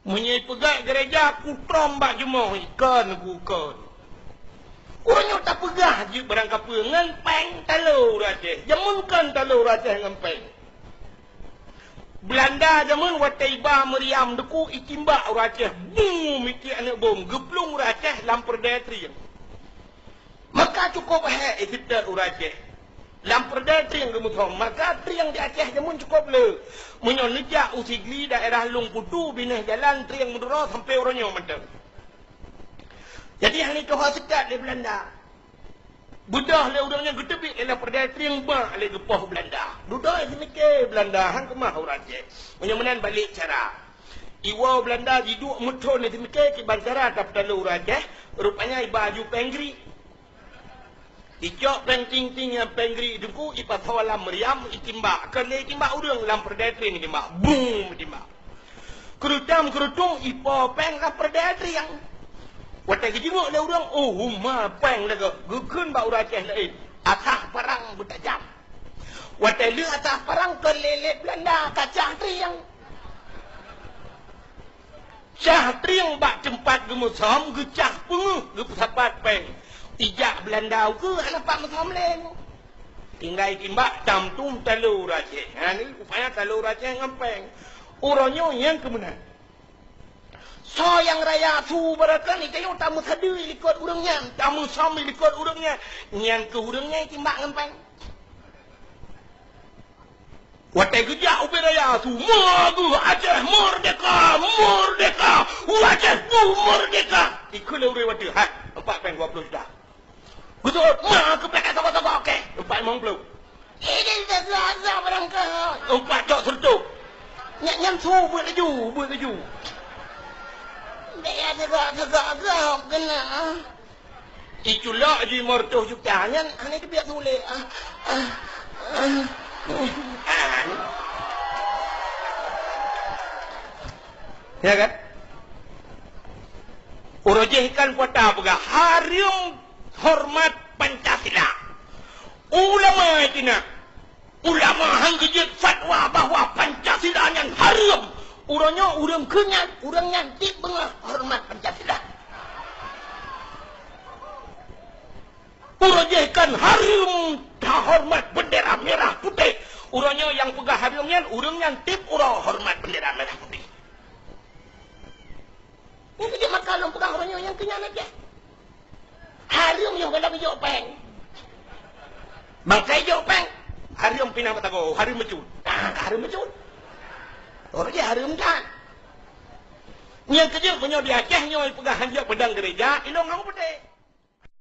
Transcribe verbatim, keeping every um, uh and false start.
Meunyoe ipeugah gereja, kutrom bak jumoh, ikon ku kon. Uroe nyoe tapeugah jeuet barang kapeue ngon péng talo ureuëng Aceh. Jameun kon talo ureuëng Aceh ngon péng. Beulanda jameun watée iba meuriam deuku, itimbak ureuëng Aceh, bum, itiek aneuëk bom, geuplueng ureuëng Aceh lam peureudée trieng. Maka cukôp hék iseutôt ureuëng Aceh. Lam peureudée trieng geumeusom, maka trieng di Aceh jameun cukôp le. Meunyoe neujak u Sigli daerah Lueng Putu, binéh jalan trieng meudroe sampoe uroe nyoe mantong. Jadi hana jituho seutôt lé Beulanda. Beudôh lé ureuëng nyan geuteubiet lé lam peureudée trieng, bak lé geupoh Beulanda. Dudoe simiké Beulanda, han keumah ureuëng Aceh. Meunyoe meunan balek cara. Iwoe Beulanda jiduek meuthon simiké kiban cara tapeutalo ureuëng Aceh, rupanya iba aju péng gri. Icok péng ting-ting nyang péng gri deuku, ipasoe lam meuriam, itimbak. Kon lé itimbak ureuëng, lam peureudée trieng itimbak. Bum, itimbak. Keurutam-keurutung ipo péng lam peureudée trieng. Watée geujingok lé ureuëng, oh, huma péng lagée geukheun bak ureuëng Aceh laén, "Atah parang beutajam." Watée lheueh atah parang, kon lé-lé Beulanda kacah trieng. Cah trieng bak teumpat geumeusom, geucah peungeuh, geupeusapat péng. Ijak Beulanda ukeue hana pat meusom lé. Tinggai timbak, tam tum talo ureuëng Aceh. Ha, ni rupanya talo ureuëng Aceh ngon péng. Uroe nyoe nyang keumeunang. Soe nyang raya su beureukan, ita nyoe tameusadeue likot ureuëng nyan, tameusom likot ureuëng nyan. Nyan keuh ureuëng nyan timbak ngon péng. Watée geujak ubé raya su, "Meugeue Aceh merdeka, merdeka, Aceh merdeka!" Ikheun lé ureuëng watée, "Hai, empat péng dua puluh juta." Beutôi, ma keupeue ka saboh-saboh, oke. Empat limong puluh. Ini saza-saza barangkaho. Empat cok seratus. Nyan, nyan su buet laju, buet laju. Bèk ya tegak-tegak gop keunan. Iculok ji lima ratus juta nyan, hana teubiet sulet. Ah, ah, ah. Ya kan? Uroe jih kan kota peugah, hareuem hormat Pancasila. Ulama itu nak, ulama han geujeuet fatwa bahwa Pancasila nyan hareuem. Uroe nyoe ureuëng keu nyan, ureuëng nyan tieb beungoh hormat Pancasila. Uroe jih kan hareuem tahormat bendera merah putih. Uroe nyoe nyang peugah hareuem nyan, ureuëng nyan tieb uroe hormat bendera merah putih. Nyan keuh jeuet maka lôn peugah uroe nyoe nyang keu nyan aja. Hareuem yoh galak jok péng. Bangkai jok péng. Hareuem pinah mata go, hareuem meucut. Ah, hareuem meucut. Uroe jih hareuem that. Nyan keuh jeuet meunyoe di Aceh nyoe peugah hanjeuet peudong gereja, ilong hang putih.